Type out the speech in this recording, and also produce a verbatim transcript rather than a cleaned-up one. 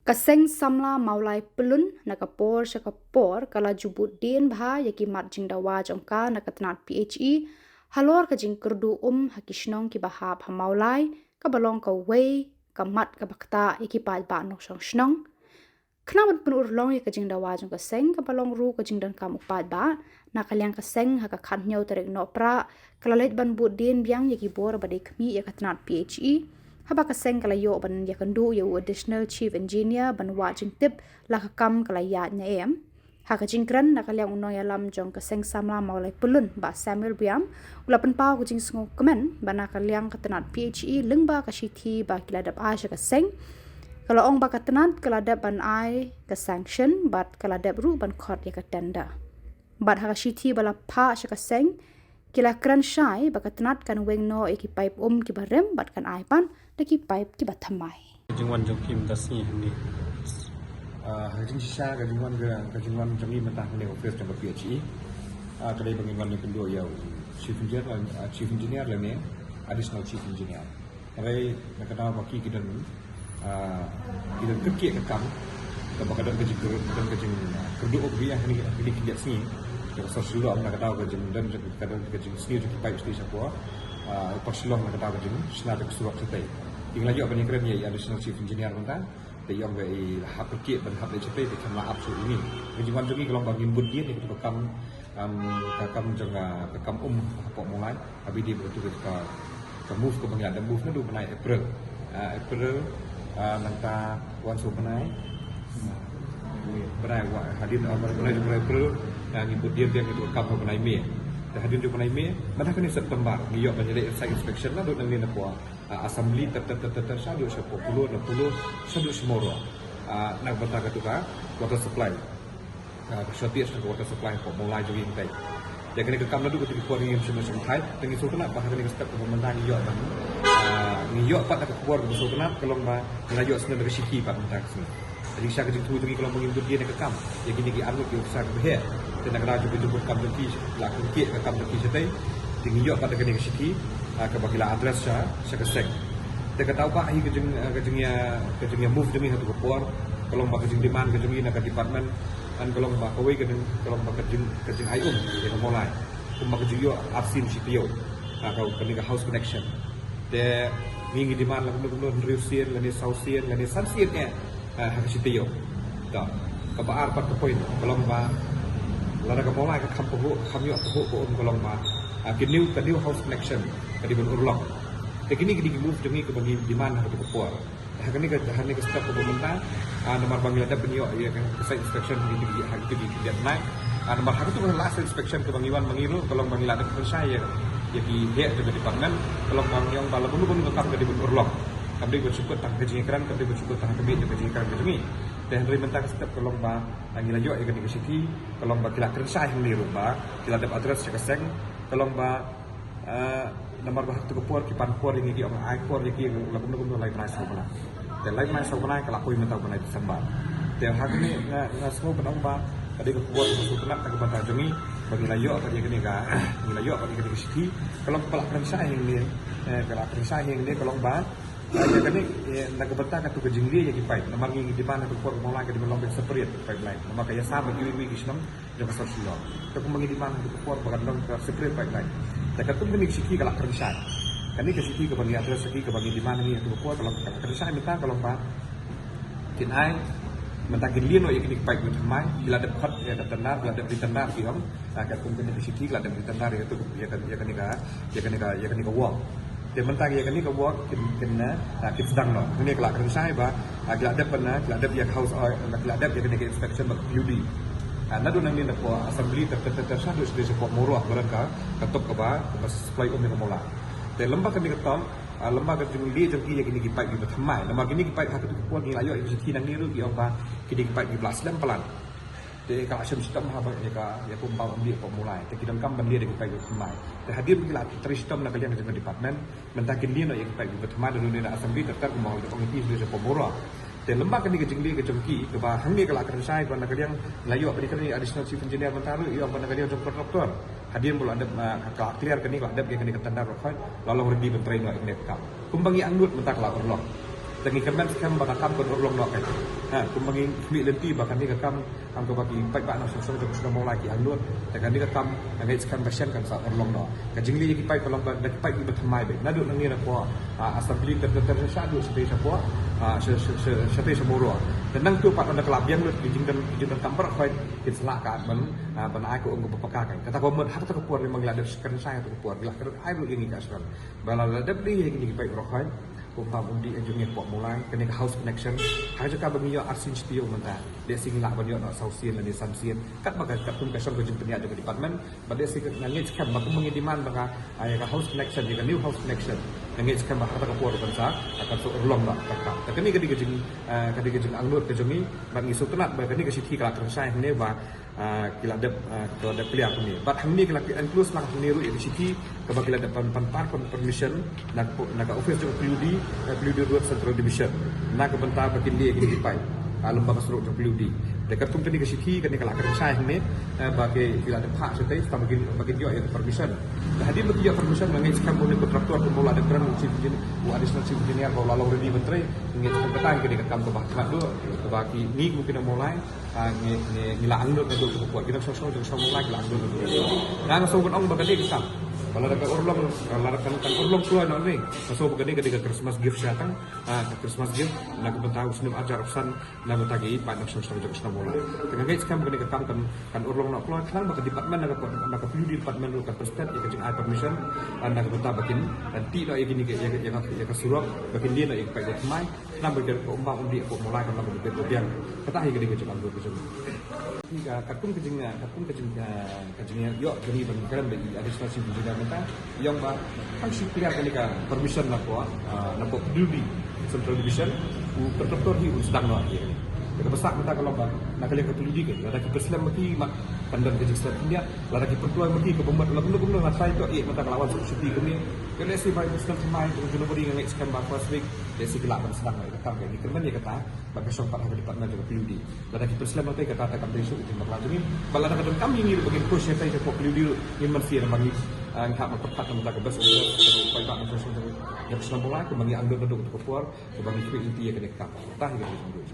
Ka seng samla Mawlai Pyllun na ka por sha ka por ka la ju bud dien bha ïa ki mat jingdawa jong ka na ka tnat P H E halor ka jingkyrduh um ha ki shnong kiba hap ha Mawlai, kaba long kawei ka mat kaba ktah ïa ki paidbah nongshong shnong. Khnang ban pynurlong ïa ka jingdawa jong ka seng, kaba long ruh ka jingdonkam u paidbah, na ka liang ka seng ha ka khathynñiew tarik Nohprah ka la leit ban bud dien biang ïa ki bor ba dei khmih ïa ka tnat P H E, haba ka seng ka la ïoh ban ïakynduh ïa u Additional Chief Engineer ban wad jingtip la ka kam ka la ïaid ne em. Ha ka jingkren na ka liang u nongïalam jong ka seng samla Mawlai Pyllun, Bah Samuel Biam, u la pynpaw ka jingsngewkmen ba na ka liang ka tnat P H E lyngba ka shithi ba ki la dep ai sha ka seng, ka la ong ba ka tnat ka la dep ban ai ka sanction bad ka la dep ruh ban khot ïa ka tender. Bad ha ka shithi ba la phah sha ka seng, ki la kren shai ba ka tnat kan weng noh ïa ki paip um kiba rim bad kan ai pat da ki paip kiba thymmai. Ka jingwan jong ki mynta sngi hangne. Ah, ka jingshisha ka jingwan ka, ka jingwan jong ngi mynta hangne office jong ka P H E. Ah, ka dei ba ngin wan ïakynduh ïa u Chief Engineer, ah, Chief Engineer lane Additional Chief Engineer. Hynrei na ka daw ba ki ki don, ah, ki don kyrkieh ka kam, kaba ka don ka jingkyrduh, ka don ka jingkyrduh ïa kane, kane ka sngi. Ka sor shuh na ka daw ka jing don ka don ka jingsniew jong ki paip sha por. Ah, u Park Shillong na ka daw ka jingshna da ka surok shatei. Ki la ïoh ban ïakren ïa i Additional Chief Engineer mynta. Te ïong ba i la hap kyrkieh ban hap leit shatei te kan la ap shuh ïa ngi. Ka jingwan jong ngi ka long ba ngin bud dien ïa katu ka kam, um, ka kam jong, ah, ka kam um hapoh Mawlai. Haba ïadei bad katu ka, ka move kaba ngi la dep move naduh bnai April. Ah, April, ah, nangta wan sha u bnai, bnai wa, hadien, ah, bnai, bnai April, ah, ngin bud dien biang ïa katu ka kam ha u bnai May. Te hadien u bnai May, mynta kane September, ngi ïoh ban ïaleh site inspection naduh nangne na pdeng, ah, Assembly, ter ter ter ter ter, shaduh sha Polo, na Polo shaduh sha Mawroh. Ah, na ka bynta katu ka water supply. Ah, ka shortage na ka water supply hapoh Mawlai jong ngi mynta. Ïa kane ka kam naduh katu ka por ngim shym shym thait, te ngi sngewtynnat ba ha kane ka step kaba mynta ngi ïoh ban, ah, ngi ïoh pat da ka khubor kaba sngewtynnat, ka long ba ngi la ïoh sngewbha da ka shithi pat mynta ka sngi. Ka jingshisha ka jingthmu jong ngi ka long ba ngin bud dien ïa ka kam ïa kine ki arngut ki officer kiba heh. Te na ka daw jong ka jingput kam jong ki, la kyrkieh ka kam jong ki shatei. Te ngi ïoh pat da kane ka shithi, ah, kaba ki la address sha, sha ka seng. Te ka daw ba hi ka jing, ah, ka jingïa, ka jingïa move jong ngi ha katu ka por, ka long ba ka jingdemand ka jong ngi na ka department, ngan ka long ba kawei ka ding, ka long ba ka jing, ka jingaium ïa ka Mawlai. Kumba ka jingïoh arsien shi taïew, ah, ka, kane ka house connection. Te ngi ngi demand la kumno kumno hynriew sien, lane saw sien, lane san sien eh, ah, ha ka shi taïew. Te kaba ar pat ka point ka long ba lada ka Mawlai ka kham pahuh, kham ïoh pahuh ka um, ka long ba, ah, ka new, ka new house connection ka dei ban urlong. Te kine ki dei ki move jong ngi kaba ngi demand ha katu ka por. Ha kane ka, ha kane ka step kaba mynta, ah, namar ba ngi la dep ban ïoh ïa ka site inspection ha kito ki, ha kito ki date night. Ah, namar ha katu ka last inspection kaba ngi wan ma ngi ruh, ka long ba ngi la dep kren shai ïa, ïa ki heh jong ka department, ka long ba ngi ong ba la kumno kumno ka kam ka dei ban urlong. Kam dei ban shu kut tang ka jingïakren, kam dei ban shu kut tang ka bit jong ka jingïakren ka jong ngi. Te hynrei mynta ka step ka long ba, ah, ngi la ïoh ïa kane ka shithi, ka long ba ki la kren shai hangne ruh ba ki la dep address sha ka seng, ka long ba, ah, namar ba ha katu ka por ki pan khor ïa ngi, ki ong ai khor ïa ki la kumno kumno lai bnai saw bnai. Te lai bnai saw bnai ka la poi mynta u bnai December. Te ha kane nga, nga sngew ban ong ba ka dei ka khubor kaba sngewtynnat na ka bynta jong ngi ba ngi la ïoh pat ïa kane ka, ngi la ïoh pat ïa kane ka shithi, ka long ba la kren shai hangne, eh, ka la kren shai hangne, ka long ba, ah, ïa kane, eh, na ka bynta katu ka jingleh ïa ki paip. Namar ngi ngi demand ha katu ka por ka Mawlai ka dei ban long ka separate pipeline. Namar ka ïasam bad kiwei kiwei ki shnong jong ka South Shillong. Te kumba ngi demand ha katu ka por ba kan long ka separate pipeline. Te katkum kane ka shithi ka la kren shai. Kane ka shithi kaba ngi address ïa ki, kaba ngi demand ïa ki ha katu ka por ka la kren shai mynta ka long ba kin ai, mynta kin leh noh ïa kine ki paip kiba thymmai, ki la dep khot ïa ka tender, ki la dep re-tender ki ong. Ah, katkum kane ka shithi ki la dep re-tender ïa katu, ïa ka, ïa kane ka, ïa kane ka, ïa kane ka work. Te mynta ïa kane ka work kin, kin, ah, kin sdang noh. Kane ka la kren shai ba, ah, ki la dep ban, ah, ki la dep ïa ka house, ah, ki la dep ïa kane ka inspection bad ka P U D. Ah, naduh nangne na pdeng Assembly ter ter ter ter shaduh sha Mawroh, ba don ka, ka top kaba, kaba supply um ïa ka Mawlai. Te lem bad kane ka top, ah, lem bad ka jingleh jong ki ïa kine ki paip kiba thymmai. Namar kine ki paip ha katu ka por ngi la ïoh ïa ka shithi nangne ruh ki ong ba kine ki paip kiba la slem palat. Te ka la shem shitom ha ba ïa ka, ïa ka um bam um dih hapoh Mawlai. Te ki donkam ban leh da ki paip kiba thymmai. Te hadien ba ki la trei shitom na ka liang jong ka department, mynta kin leh noh ïa ki paip kiba thymmai, naduh nangne na Assembly ter ter kumba ong ïa ki sha Mawroh. Te lem bad kane ka jingleh ka jong ki kaba hangne ka la kren shai ba na ka liang, la ïoh ban ïakren ïa Additional Chief Engineer mynta ruh, ïoh ban na ka liang jong ka contractor. Hadien ba la dep, ah, ka la clear kane, ka la dep ïa kane ka tender ruh, la long ready ban trei noh ïa kane ka kam. Kumba ngi angnud mynta ka la urlong. Te ngi kyrmen skhem ba ka kam kan urlong noh. Ha, kumba ngi khmih lynti ba kane ka kam, kam kaba ki paidbah nongshong shnong jong ka shnong Mawlai ki angnud. Te kane ka kam nga ngeit skhem ba shen kan sa urlong noh. Ka jingleh ïa ki paip ka long ba da ki paip kiba thymmai beit. Naduh nangne na pdeng, ah, Assembly ter ter ter sha duh shatei sha pdeng, ah, sha, sha, sha, shatei sha Mawroh. Te nangta pat ynda ka la biang lut ki jingdon, ki jingdon kam baroh khoit kin sa lah ka ban, ah, ban ai ka um kaba paka. Kata ka mut ha kata ka por ne ma ngi la dep kren shai ha kata ka por, ngi la kren ai ruh ïa ngi ka ashram. Ba lada dep dih ïa kine ki paip baroh khoit, kumba um dih ïa jong ngi hapoh Mawlai, kane ka house connection. Ha ka jaka ba ngi ïoh arsien shi taïew mynta, lehse ngi lah ban ïoh noh saw sien lane san sien. Katba ka, katkum ka shong ka jingpynïaid jong ka department, ba lehse nga ngeit skhem ba kumba ngi demand ba ka, ah, ïa ka house connection, ïa ka new house connection, nga ngeit skhem ba ha kata ka por kan sa, kan sa urlong ba ka kam. Te kane ka dei ka jing, ah, ka dei ka jingangnud ka jong ngi, bad ngi sngewtynnat ba kane ka shithi ka la kren shai hangne ba ah, ki la dep, ah, ki la dep clear kumne. Bad hangne ki la enclose lang hangne ruh ïa ka shithi kaba ki la dep pan, pan, pan, pan permission na, na ka office jong P W D, eh, P W D Road Central Division. Na ka bynta ba kin leh ïa kine ki paip, ah, lem bad ka surok jong P W D. Te katkum kane ka shithi kane ka la kren shai hangne, eh, ba ki, ki la dep phah shatei, tang ba kin, ba kin ïoh ïa ka permission. Te hadien ba ki ïoh permission, nga ngeit skhem ba une u contractor kumba u la dep kren u chief engineer, u additional chief engineer ba u la long ready ban trei, nga ngeit skhem kata ka dei ka kam kaba khmat duh, kaba ki ngi kum ki nong Mawlai, ah, ngi, ngi, ngi la angnud naduh katta ka por. Ki nongshong shnong jong ka shnong Mawlai ki la angnud naduh katta ka por. Nga sngew ban ong ba ka dei ka kam, ba lada ka urlong, lada kan, kan urlong kloi noh ne, nga sngew ba ka dei, ka dei ka Christmas gift sha tang, ah, ka Christmas gift na ka bynta u snem arhajar arphew san, na ka bynta ki paid nongshong shnong jong ka shnong Mawlai. Te nga ngeit skhem ba ka dei ka kam kan, kan urlong noh kloi, khnang ba ka department na ka, na ka P W D department ruh kan pynstet ïa ka jingai permission, ah, na ka bynta ba kin, ah, tih noh ïa kine ki, ïa ka, ïa ka, ïa ka surok, ba kin leh noh ïa ki paip ba thymmai. Khnang ba ka um bam um dih hapoh Mawlai kan long kaba biang. Kata hi ka dei ka jingangnud ka jong ngi. Hi ka, katkum ka jing, katkum ka jing, ka jingïoh jong ngi ban kren bad i additional chief engineer mynta, i ong ba tang shu clear kane ka permission na pdeng, ah, na pdeng P W D Central Division, u contractor hi un sdang noh hi kane. Te kaba sah mynta ka long ba na ka liang ka P W D ka, lada ki pynslem ma ki, ma kan don ka jingslem khyndiat, lada ki pynkloi ma ki kaba mut, lada kumno kumno nga tharai to, eh, mynta ka la wan sha ka shuti kumne. Ka lehse bai business mai, ka January nga ngeit skhem ba first week lehse ki lah ban sdang ïa ka kam. Ngi kyrmen ïa kata bad ka shong pat ha ka department jong ka P W D. Lada ki pynslem lada kata, te kam dei shuh ka jingbakla jong ngi. Bad lada ka donkam ïa ngi ruh ba ngin push ïa ka jong ka P W D ruh ngin mad shuh, namar ngi, ah, ngi hap ban pyrkhat namar ka best interest jong ka paidbah nongshong shnong jong ka shnong Mawlai, kumba ngi angnud naduh katta ka por, kumba ngi khmih lynti ïa kane ka kam. Kata hi ka jingangnud.